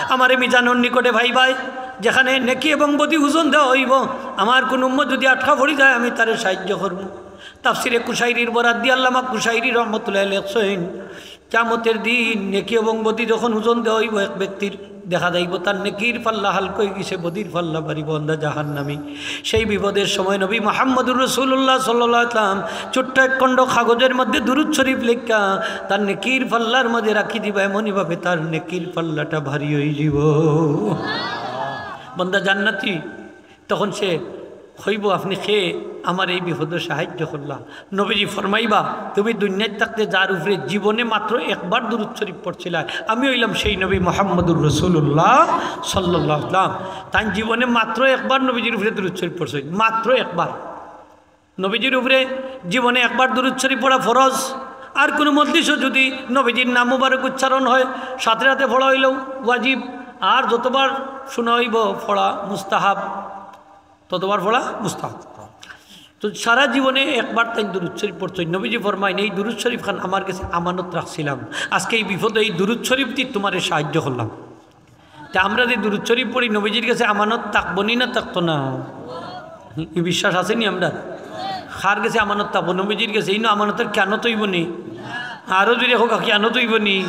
আমারে মিজানর নিকটে পাইবায়, যেখানে নেকি এবং বদি ওজন দেওয়া অইবো। আমার কুনু উম্মত যুদি আটকা পড়ি যায়, আমি তারে সাহায্য করমু।" তাফসিরে কুশাইরির বরাত দি আল্লামা কুশাইরি রহমতুল্লাহ আলাইহি লেখছইন, কিয়ামতের দিন নেকি এবং বদি যখন ওজন দেওয়া অইবো এক ব্যক্তির, দেখা যাইবো তার নেকির পাল্লা হালকা অইগেছে, বদির পাল্লা ভারি, বন্দা জাহান্নামী। সেই বিপদের সময় নবী মুহাম্মদুর রাসূলুল্লাহ সাল্লাল্লাহু আলাইহি ওয়াসাল্লাম ছোট্ট এক খণ্ড কাগজের মধ্যে দুরূদ শরীফ লেখিয়া তার নেকির পাল্লার মাঝে রাখি দিবা, এমনইভাবে তার নেকির পাল্লাটা ভারি অইযিবো। বন্দা জান্নাতি। তখন সে কইবো, "আপনে কে আমারে এই বিপদো সাহায্য করলা?" নবীজি ফরমাইবা, "তুমি দুনিয়াত থাকতে যার উপরে জীবনে মাত্র একবার দুরূদ শরীফ পড়ছিলায়, আমি অইলাম সেই নবী মুহাম্মদুর রাসূলুল্লাহ সাল্লাল্লাহু আলাইহি ওয়াসাল্লাম।" তাইন জীবনে মাত্র একবার নবীজির উপরে দুরূদ শরীফ পড়ছইন, মাত্র একবার। নবীজির উপরে জীবনে একবার দুরূদ শরীফ পড়া ফরজ। আর কোনো মজলিসও যদি নবীজির নাম মুবারক উচ্চারণ হয়, সাথে সাথে পড়া অইলো ওয়াজিব। আর যতবার শোনা অইবো পড়া মুস্তাহাব, ততবার পড়া মুস্তাহাব। তো সারা জীবনে একবার তাইন দুরূদ শরীফ পড়ছইন। নবীজি ফরমাইন, "এই দুরূদ শরীফ খান আমার গেছে আমানত রাখছিলাম, আজকে এই বিপদে এই দুরূদ শরীফ দি তুমারে সাহায্য করলাম।" তে আমরা যে দুরূদ শরীফ পড়ি, নবীজির গেছে আমানত থাকবো নি না থাকতো না? ই বিশ্বাস আছে নি আমরার? কার গেছে আমানত থাকবো? নবীজির গেছে। ইনো আমানতর খিয়ানত অইবো নি? আরো জোরে কউক্কা, খিয়ানত অইবো নি?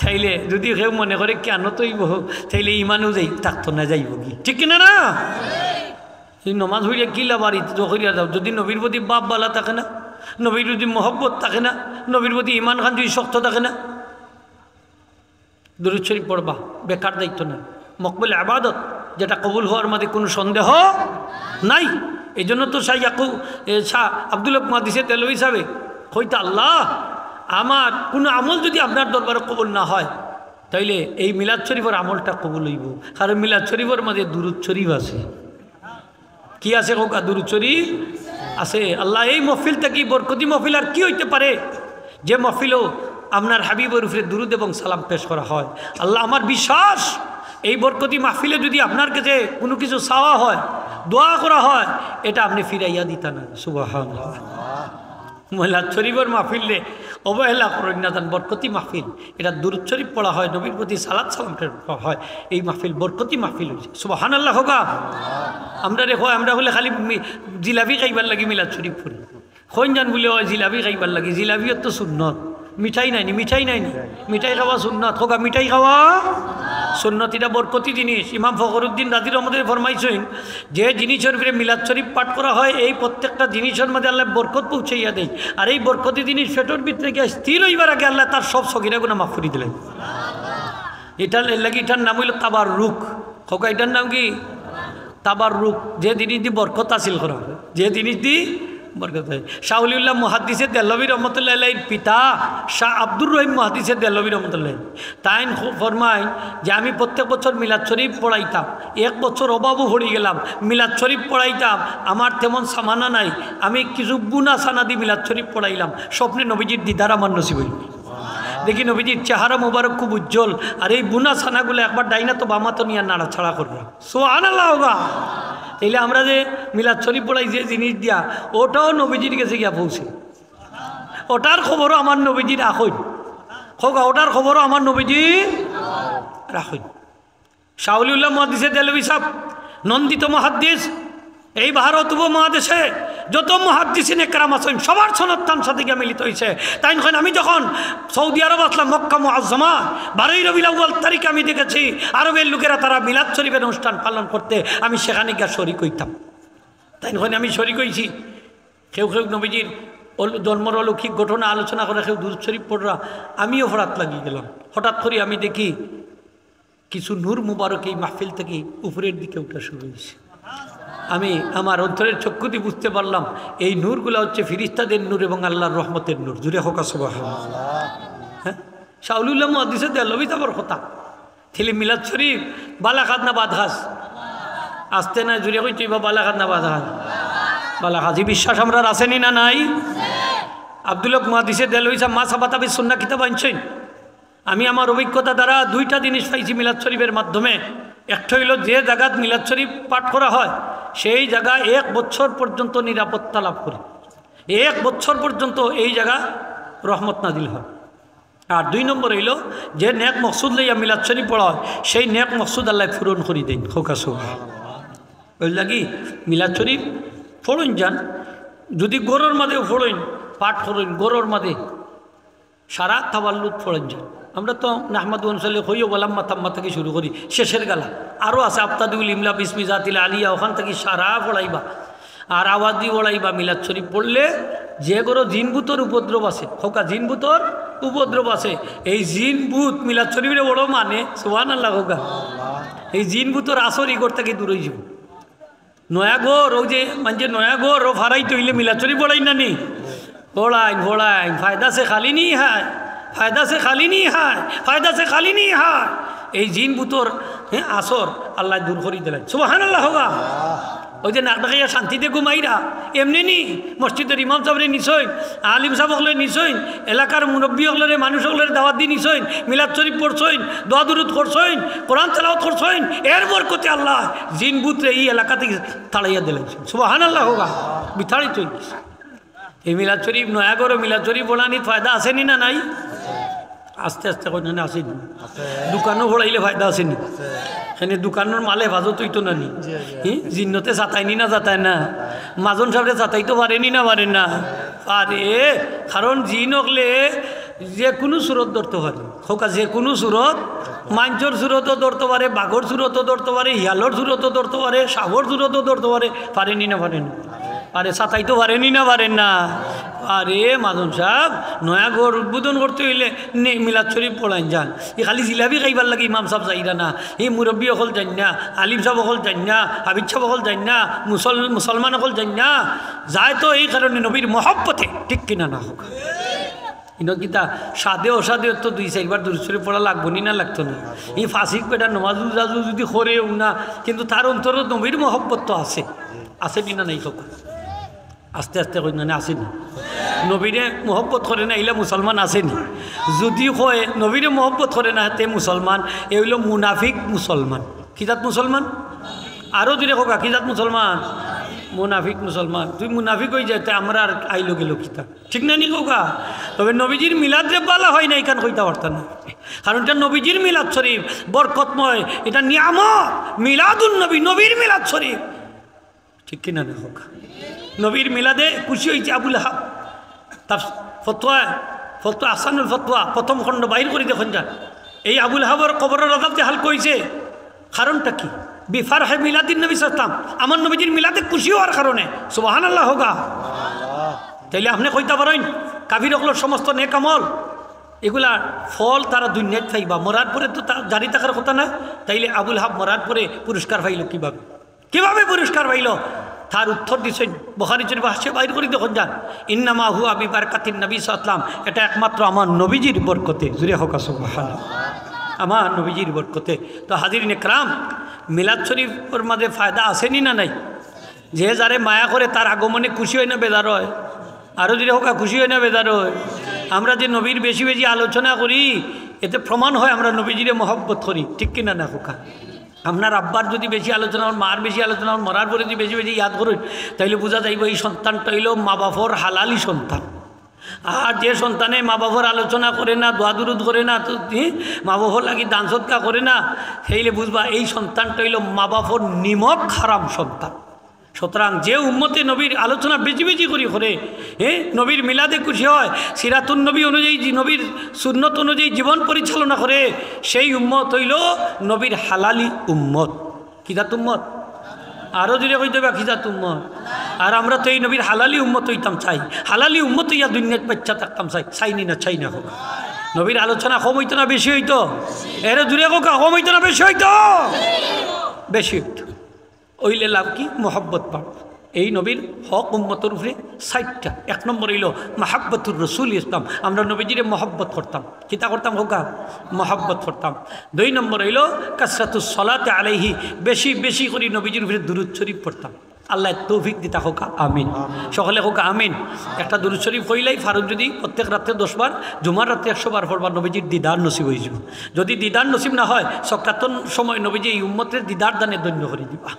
তাইলে যদি কেউ মনে করে খিয়ানত অইবো, তাইলে ইমানও যাই থাকতো না, যাইবোগি। ঠিক কিনা না? এই নমাজ পড়িয়া কি লাভ আর ইতা করিয়া যাও, যদি নবীর প্রতি ভাব ভালা থাকে না, নবীর প্রতি মহব্বত থাকে না, নবীর প্রতি ইমান খান যদি শক্ত থাকে না? দুরূদ শরীফ পড়বা, বেকার যাইতো না। মকবুল ইবাদত, যেটা কবুল হওয়ার মাঝে কোনো সন্দেহ নাই। এই জন্য তো শাহ ইয়াকু-, এ, শাহ আব্দুল হক মুহাদ্দিসে দেহলভী সাহেবে কইতা, "আল্লাহ, আমার কোনো আমল যদি আপনার দরবারে কবুল না হয়, তাইলে এই মিলাদ শরীফর আমলটা কবুল অইবো।" কারণ মিলাদ শরীফর মাঝে দুরূদ শরীফ আছে। কি আছে কউক্কা? দুরূদ শরীফ আছে। আল্লাহ, এই মহফিল থাকি বরকতি মহফিল আর কি অইতে পারে, যে মহফিলো আপনার হাবিবর উপরে দুরূদ এবং সালাম পেশ করা হয়। আল্লাহ, আমার বিশ্বাস, এই বরকতি মাহফিলে যদি আপনার কাছে কোনো কিছু চাওয়া হয়, দোয়া করা হয়, এটা আপনি ফিরাইয়া দিতা না। সুবহানাল্লাহ। মিলাদ শরীফর মাহফিলরে অবহেলা করইন না, তান বরকতি মাহফিল। এটা দুরূদ শরীফ পড়া হয়, নবীর প্রতি সালাত সালাম প্রেরণ করা হয়। এই মাহফিল বরকতি মাহফিল অইছে। সুবহানাল্লাহ কউক্কা। আমরা দেখো, আমরা বলে খালি মি-, জিলাপি খাইবার লাগি মিলাদ শরীফ পড়ি। কইন যান বলে, "ওই জিলাপি খাইবার লাগি।" জিলাপিও তো সুন্নত। মিঠাই নাইনি, মিঠাই নাইনি। মিঠাই খাওয়া সুন্নত। কউক্কা, মিঠাই খাওয়া সুন্নত, এটা বরকতি জিনিস। ইমাম ফখরুদ্দিন রাজি রহমতুল্লাহ ফরমাইছইন, যে জিনিসর উপরে মিলাদ শরীফ পাঠ করা হয়, এই প্রত্যেকটা জিনিসর মাঝে আল্লাহ বরকত পৌঁছাইয়া দেয়। আর এই বরকতি জিনিস পেটর ভিতরে গিয়া স্থির অইবার আগে আল্লাহ তার সব সগিরা গুনাহ মাফ করি দিলাইন। এটার লাগি এটার নাম অইলো তাবাররুক। কউক্কা, এটার নাম কি? তাবাররুক। যে জিনিস দি বরকত হাসিল করা হয়, যে জিনিস দি বরকত হয়। শাহ ওলিউল্লাহ মুহাদ্দিসে দেহলভী রহমতুল্লাহ আলাইহির পিতা শাহ আব্দুর রহিম মুহাদ্দিসে দেহলভী রহমতুল্লাহ, তাইন খু-, ফরমাইন যে আমি প্রত্যেক বছর মিলাদ শরীফ পড়াইতাম, এক বছর অভাবও পড়ি গেলাম, মিলাদ শরীফ পড়াইতাম, আমার তেমন সামানা নাই, আমি কিছু বুনা ছানা দি মিলাদ শরীফ পড়াইলাম, স্বপ্নে নবীজির দিদার আমার নসিব অইল। দেখি নবীজির চেহারা মোবারক খুব উজ্জ্বল, আর এই বুনা ছানাগুলা একবার ডাইন আতো বাম আতো নিয়া নাড়াচাড়া কররা। সুবহানাল্লাহ কউক্কা। তাইলে আমরা যে মিলাদ শরীফ পড়াই যে জিনিস দিয়া, ওটাও নবীজির গেছে গিয়া পৌঁছে। ওটার খবরও আমার নবীজি রাখইন। কউক্কা, ওটার খবরও আমার নবীজি রাখইন। শাহ ওলিউল্লাহ মুহাদ্দিসে দেহলভী সাহেব, নন্দিত মুহাদ্দিস, এই ভারত উপমহাদেশে যত মুহাদ্দিসিনে কেরাম আছইন, সবার সনদ তান সাথে গিয়া মিলিত অইছে। তাইন কইন, আমি যখন সৌদি আরব আছলাম, মক্কা মুআজ্জামা, বারোই রবিউল আউয়াল তারিখে আমি দেখেছি আরবের লোকেরা তারা মিলাদ শরীফের অনুষ্ঠান পালন করতে, আমি সেখানে গিয়া শরিক অইতাম। তাইন কইন, আমি শরিক অইছি। কেউ কেউ নবীজির অল-, জন্মর অলৌকিক ঘটনা আলোচনা করে, কেউ দুরূদ শরীফ পড়রা, আমিও পড়াত লাগি গেলাম। হঠাৎ করি আমি দেখি কিছু নূর মুবারক এই মাহফিল থাকি উপরের দিকে উঠা শুরু অইছে। আমি আমার অন্তরের চক্ষুদি বুঝতে পারলাম, এই নূরগুলা হচ্ছে ফিরিস্তাদের নূর এবং আল্লাহর রহমতের নূর। জুরে কউক্কা সুবহানাল্লাহ। হ্যাঁ, শাহ ওলিউল্লাহ মুহাদ্দিসে দেহলভী সাহেবর কথা। তাইলে মিলাদ শরীফ ভালা কাজ না বাদ কাজ? আস্তে না জুরে কইতে অইবো, ভালা কাজ না বাদ কাজ? ভালা কাজ। ই বিশ্বাস আমরার আছে নি না নাই? আব্দুল হক মুহাদ্দিসে দেহলভী সাহেব মা সাবাতা বিস সুন্নাহ কিতাব আনছইন। আমি আমার অভিজ্ঞতা দ্বারা দুইটা জিনিস পাইছি মিলাদ শরীফের মাধ্যমে। একটা অইলো, যে জাগাত মিলাদ শরীফ পাঠ করা হয়, সেই জাগা এক বছর পর্যন্ত নিরাপত্তা লাভ করে, এক বছর পর্যন্ত এই জাগা রহমত নাজিল হয়। আর দুই নম্বর অইলো, যে নেক মকসুদ লইয়া মিলাদ শরীফ পড়া হয়, সেই নেক মকসুদ আল্লায় পূরণ করি দেইন। কউক্কা সুবহানাল্লাহ। অউ লাগি মিলাদ শরীফ পড়ইন যান, যদি ঘরর মাঝেও পড়ইন, পাঠ করইন ঘরর মাঝে, সারা তাওয়াল্লুদ পড়ইন যান। আমরা তো নাহমাদু ওয়া নুসাল্লি কইও ওয়ালাম্মা তাম্মা থাকি শুরু করি, শেষের গালা আরও আছে, আবতাদিউল ইমলা বিসমি জাতিল আলিয়া, ওখান থাকি সারা পড়াইবা। আর আওয়াজ দি পড়াইবা মিলাদ শরীফ পড়লে, যে ঘরো জিন ভূতর উপদ্রব আছে, কউক্কা জিন ভূতর উপদ্রব আছে, এই জিন ভূত মিলাদ শরীফরে বড় মানে, সুবহানাল্লাহ কউক্কা। এই জিন ভূতর আসর ই ঘর থাকি দূর অইযিবো। নয়া ঘর, অউ যে মানষে নয়া ঘর, অউ ফারাইতে অইলে মিলাদ শরীফ পড়াইন না নি? পড়াইন, পড়াইন, ফায়দা সে খালি নি হায়, ফায়দা সে খালি নি হায়, ফায়দা সে খালি নি হায়। এই জিন ভূতর, হ্যাঁ, আসর আল্লায় দূর করি দিলাইন। সুবহানাল্লাহ কউক্কা। ওই যে নাক ডাকাইয়া শান্তিতে ঘুমাইরা, এমনে নি, মসজিদর ইমাম সাবরে নিছইন, আলিম সাব অকলরে নিছইন, এলাকার মুরব্বি অকলরে, মানুষ অকলরে দাওয়াত দি নিছইন, মিলাদ শরীফ পড়ছইন, দোয়া দুরুদ করছইন, কোরআন তেলাওয়াত করছইন, এর বরকতে আল্লায় জিন ভূতরে ই এলাকা থাকি তাড়াইয়া দিলাইছইন। সুবহানাল্লাহ কউক্কা, বিতাড়িত অই গেছে। এই মিলাদ শরীফ, নয়া ঘরো মিলাদ শরীফ পড়ানিত ফায়দা আছে নি না নাই? আস্তে আস্তে কইন না, আছে নি? দোকানো পড়াইলে ফায়দা আছে নি? কেনে দোকানর মাল হেফাজত অইতো না নি? জি, জি। হি? জিন্নতে সাতায় নি না সাতায় না? মাজন সাবরে সাতাইতো পারে নি না পারে না? পারে। কারণ জিন অকলে যে কুনু সুরত ধরতো পারে। কউক্কা, যে কুনু সুরত, মাইনষর সুরতও ধরতো পারে, বাঘর সুরতও ধরতো পারে, হিয়ালর সুরতও ধরতো পারে, সাপর সুরতও ধরতো পারে, পারে নি না পারে না? পারে, সাতাইতো পারে নি না পারে না? আরে মাজন সাব, নয়া ঘর উদ্বোধন করতে অইলে নে, মিলাদ শরীফ পড়াইন যান। ই খালি জিলাপি খাইবার লাগি ইমাম সাব যাইরা না, ই মুরব্বি অকল যাইন না, আলিম সাব অকল যাইন না, হাফিজ সাব অকল যাইন না, মুসল-, মুসলমান অকল যাইন না। যায় তো এই কারণে নবীর মহব্বতে, ঠিক কিনা না কউক্কা? ইনো কিতা সাধে অসাধে তো দুই চাইরবার দুরুদ শরীফ পড়া লাগবো নি না লাগতো না? ই ফাসিক বেটা নমাজ রোজা যদি করেও না, কিন্তু তার অন্তরো নবীর মহব্বত তো আছে, আছে নি না নাই কউক্কা? আস্তে আস্তে কইন না, আছে নি? নবীরে মহব্বত করে না, ইলা মুসলমান আছে নি? যদি কয় নবীরে মহব্বত করে না, তে মুসলমান, এ অইলো মুনাফিক মুসলমান। কি জাত মুসলমান? আরো জোরে কউক্কা, কি জাত মুসলমান? মুনাফিক মুসলমান। তুই মুনাফিক অই যাইতে আমরা আর আইলো গেলো কিতা? ঠিক না নি কউক্কা? তবে নবীজির মিলাদরে বালা পায় না, ইখান কইতা পারতা না। কারণ ইটা নবীজির মিলাদ শরীফ, বরকতময়, ইটা নিয়ামত। মিলাদুন নবী, নবীর মিলাদ শরীফ। ঠিক কিনা না কউক্কা? নবীর মিলাদে খুশি অইছে আবু লাহাব। তার ফতোয়া, ফতোয়া, আহসানুল ফতোয়া, প্রথম খণ্ড বাইর করি দেখইন যান। এই আবু লাহাবর কবরর আযাব যে হালকা অইছে, কারণটা কি? বিফারহে মিলাদিন নবী সাল্লাল্লাহু আলাইহি ওয়াসাল্লাম, আমার নবীজির মিলাদে খুশি অওয়ার কারণে। সুবহানাল্লাহ কউক্কা। তাইলে আপনে কইতা পারইন, কাফির অকলর সমস্ত নেক আমল, ইগুলার ফল তারা দুনিয়াত পাইবা, মরার পরে তো তা-, জারি থাকার কথা না। তাইলে আবু লাহাব মরার পরে পুরস্কার পাইলো কিভাবে? কিভাবে পুরস্কার পাইলো? তার উত্তর দিছইন, বুখারী শরীফ হাদিসে বাইর করি দেখইন যান, "ইন্নামা হুয়া বিবারাকাতিন নবী সাল্লাল্লাহু আলাইহি ওয়াসাল্লাম।" এটা একমাত্র আমার নবীজির বরকতে। জোরে কউক্কা সুবহানাল্লাহ। আমার নবীজির বরকতে। তো হাজিরিন একরাম, মিলাদ শরীফর মাঝে ফায়দা আছে নি না নাই? যে যারে মায়া করে তার আগমনে খুশি অয় না বেজার অয়? আরো জোরে কউক্কা, খুশি অয় না বেজার অয়? আমরা যে নবীর বেশি বেশি আলোচনা করি, এতে প্রমাণ অয় আমরা নবীজিরে মহব্বত করি, ঠিক কিনা না কউক্কা? আপনার আব্বার যদি বেশি আলোচনা অর, মার বেশি আলোচনা অর, মরার পরে যদি বেশি বেশি ইয়াদ করইন, তাইলে বুঝা যাইবো এই সন্তানটা অইলো মা বাফর হালালি সন্তান। আর যে সন্তানে মা বাফর আলোচনা করে না, দোয়া দুরুদ করে না, তো, হি, মা বাফর লাগি দান সদকা করে না, তাইলে বুঝবা এই সন্তানটা অইলো মা বাফর নিমক হারাম সন্তান। সুতরাং যে উম্মতে নবীর আলোচনা বেশি বেশি করি করে, হি, নবীর মিলাদে খুশি অয়, সিরাতুন নবী অনুযায়ী, জি-, নবীর সুন্নত অনুযায়ী জীবন পরিচালনা করে, সেই উম্মত অইলো নবীর হালালি উম্মত। কি জাত উম্মত? আরো জোরে কইতে অইবো, কি জাত উম্মত? আর আমরা তো এই নবীর হালালি উম্মত অইতাম চাই। হালালি উম্মত অইয়া দুনিয়াত বাঁচিয়া থাকতাম চাই। চাই নি না, চাই না কউক্কা? নবীর আলোচনা কম অইতো না বেশি অইতো? এরে জোরে কউক্কা, কম অইতো না বেশি অইতো? বেশি অইতো। অইলে লাভ কি? মহব্বত বাড়বো। এই নবীর হক উম্মতর উপরে চাইরটা। এক নম্বর অইলো মাহাব্বতুর রাসূল ইসলাম, আমরা নবীজিরে মহব্বত করতাম। কিতা করতাম কউক্কা? মহব্বত করতাম। দুই নম্বর অইলো কাসরাতুস সালাতে আলাইহি, বেশি বেশি করি নবীজির উপরে দুরুদ শরীফ পড়তাম। আল্লায় তৌফিক দিতা কউক্কা, আমিন। আমিন। সকলে কউক্কা, আমিন। একটা দুরুদ শরীফ কইলাই, ফারুক যদি প্রত্যেক রাতে দশ বার, জুমার রাতে একশো বার পড়বা, নবীজির দিদার নসিব অইযিবো। যদি দিদার নসিব না অয়, সক্রাতর সময় নবীজি এই উম্মতরে দিদার দানে ধন্য করি দিবা।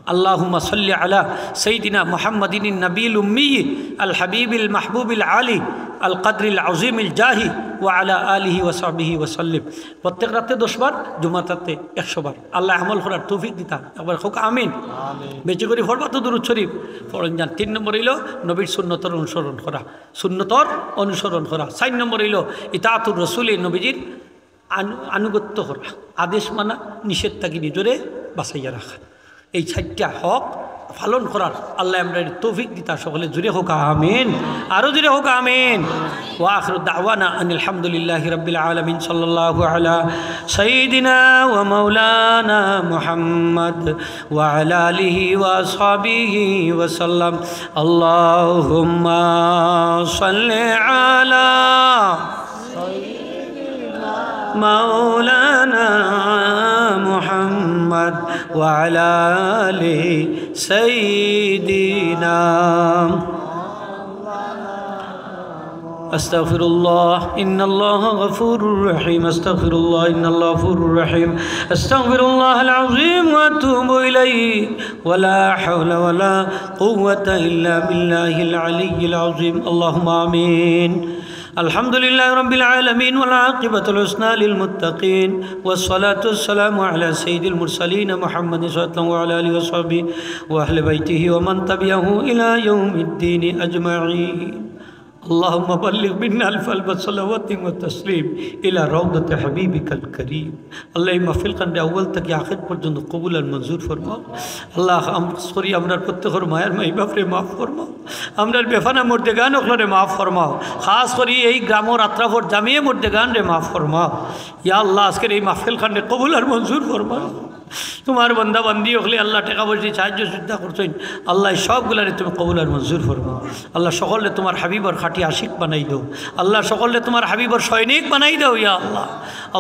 আল্লাহুম্মা সাল্লি আলা সাইয়্যিদিনা মুহাম্মাদিন নবীল উম্মি আল হাবিবিল মাহবুবিল আলী আল কদরিল আজিমিল জাহি ওয়া আলা আলিহি ওয়া সাহবিহি ওয়া সাল্লিম। প্রত্যেক রাতে দশ বার, জুমার রাতে একশো বার। আল্লায় আমল করার তৌফিক দিতা। একবার কউক্কা আমিন। আমিন। বেশি করি পড়বা তো দুরুদ শরীফ। পড়ইন যান। তিন নম্বর অইলো নবীর সুন্নতর অনুসরণ করা। সুন্নতর অনুসরণ করা। চাইর নম্বর অইলো ইতাআতুর রাসূলে, নবীজির আনু-, আনুগত্য করা। আদেশ মানা, নিষেধ থাকি নিজরে বাঁচাইয়া রাখা। এই চাইরটা হক পালন করার আল্লায় আমরারে তৌফিক দিতা। সকলে জোরে কউক্কা আমিন, আরো জোরে কউক্কা আমিন। ওয়া আখিরু দাওয়ানা আনিল হামদুলিল্লাহি রাব্বিল আলামিন। সাল্লাল্লাহু আলা সাইয়্যিদিনা ওয়া মাওলানা মুহাম্মদ ওয়া আলা আলিহি ওয়া আসহাবিহি ওয়া সাল্লাম। আল্লাহুম্মা সাল্লি আলা মাওলানা محمد وعلى آل سيدنا. أستغفر الله، إن الله غفور رحيم. أستغفر الله، إن الله غفور رحيم. أستغفر الله العظيم وأتوب إليه. ولا حول ولا قوة إلا بالله العلي العظيم. اللهم آمين. الحمد لله رب العالمين، والعاقبة الحسنى للمتقين، والصلاة والسلام على سيد المرسلين محمد صلى الله عليه وسلم وعلى آله وصحبه وأهل بيته ومن تبعه إلى يوم الدين أجمعين. اللهم بلغ منا ألفا صلوات وتسليم إلى روضة حبيبك الكريم. আল্লাহ, এই মাহফিল খানরে আউয়াল থাকি আখের পর্যন্ত কবুল আর মঞ্জুর ফরমাও। আল্লাহ, আম-, খাস করি আমরার প্রত্যেকর মায়ার মাই বাপরে মাফ ফরমাও। আমরার বেফানা মুর্দেগান অকলরে মাফ ফরমাও। খাস করি এই গ্রামর আতরাফর জামিয়ে মুর্দেগানরে মাফ ফরমাও। ইয়া আল্লাহ, আজকের এই মাহফিল খানরে কবুল আর মঞ্জুর ফরমাও। তোমার বান্দা বান্দি অকলে আল্লাহ টেকা পয়সা সাহায্য সুবিধা করছইন, আল্লাহ সবগুলারে তুমি কবুল আর মঞ্জুর ফরমাও। আল্লাহ সকলরে তোমার হাবিবর খাঁটি আশিক বানাই দেও। আল্লাহ সকলরে তোমার হাবিবর সৈনিক বানাই দেও, ইয়া আল্লাহ।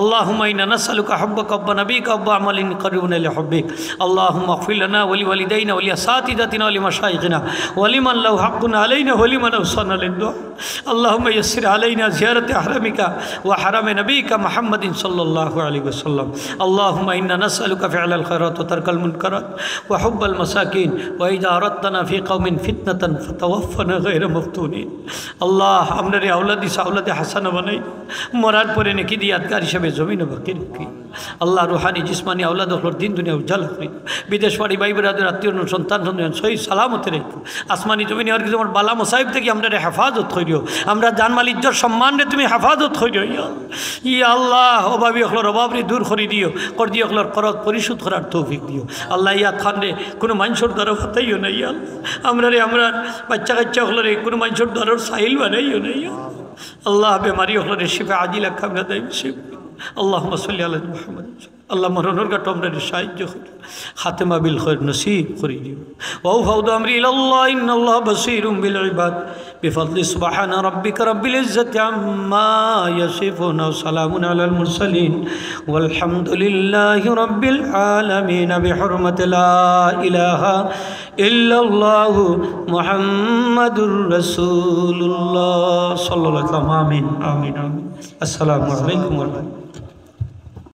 اللهم إنا نسألك حبك وحب نبيك وحب عمل يقربنا إلى حبك. اللهم اغفر لنا ولوالدينا ولأساتذتنا ولمشايخنا ولمن له حق علينا ولمن أوصانا للدعاء. اللهم يسر علينا زيارة حرمك وحرم نبيك محمد صلى الله عليه وسلم. اللهم إنا نسألك فعل الخيرات وترك المنكرات وحب المساكين وإذا أردتنا في قوم فتنة فتوفنا غير مفتونين. আল্লাহ, আমরারে আওলাদ দিছ, আওলাদে হাসানা বানাই, মরার পরে নেকি দি ইয়াদগার হিসাবে জমিনো বাকি রাখি। আল্লাহ, রুহানি, জিসমানি আওলাদ অকলর দিন দুনিয়া উজ্জ্বল করি। বিদেশ বাড়ি ভাই বেরাদর আত্মীয় স্বজন সন্তান সন্তান সহি সালামতে রাখো। আসমানি জমিনি আর কিছু আমার বালা মুসাইব থাকি আমরারে হেফাজত করিও। আমরার জান মাল ইজ্জত সম্মানরে তুমি হেফাজত করিও। ইয়া, ইয়া আল্লাহ, অভাবী অকলর অভাবরে দূর করি দিও। করজি অকলর করজ পরিশোধ করার তৌফিক দিও। আল্লাহ, ইয়াদ খানরে কুনু মানষর দ্বারা ফাতাইও না, ইয়া আল্লাহ। আমরারে, আমরার বাচ্চা কাচ্চা অকলরে কুনু মানষর দ্বারার সাইল বানাইও না, ইয়া আল্লাহ। আল্লাহ, বেমারি অকলরে শিফা আজিলা কামিলা দাইম নসিব। اللهم صل على محمد. আল্লাহ, মরণর ঘাটো আমরারে সাহায্য করিও। খাতেমা বিল খৈর নসিব করি দিও। وأفوض أمري إلى الله إن الله بصير بالعباد. بفضل سبحان ربك رب العزة عما يصفون وسلام على المرسلين والحمد لله رب العالمين بحرمة لا إله إلا الله محمد رسول الله صلى الله عليه وسلم. آمين، آمين، آمين. السلام عليكم ورحمة الله.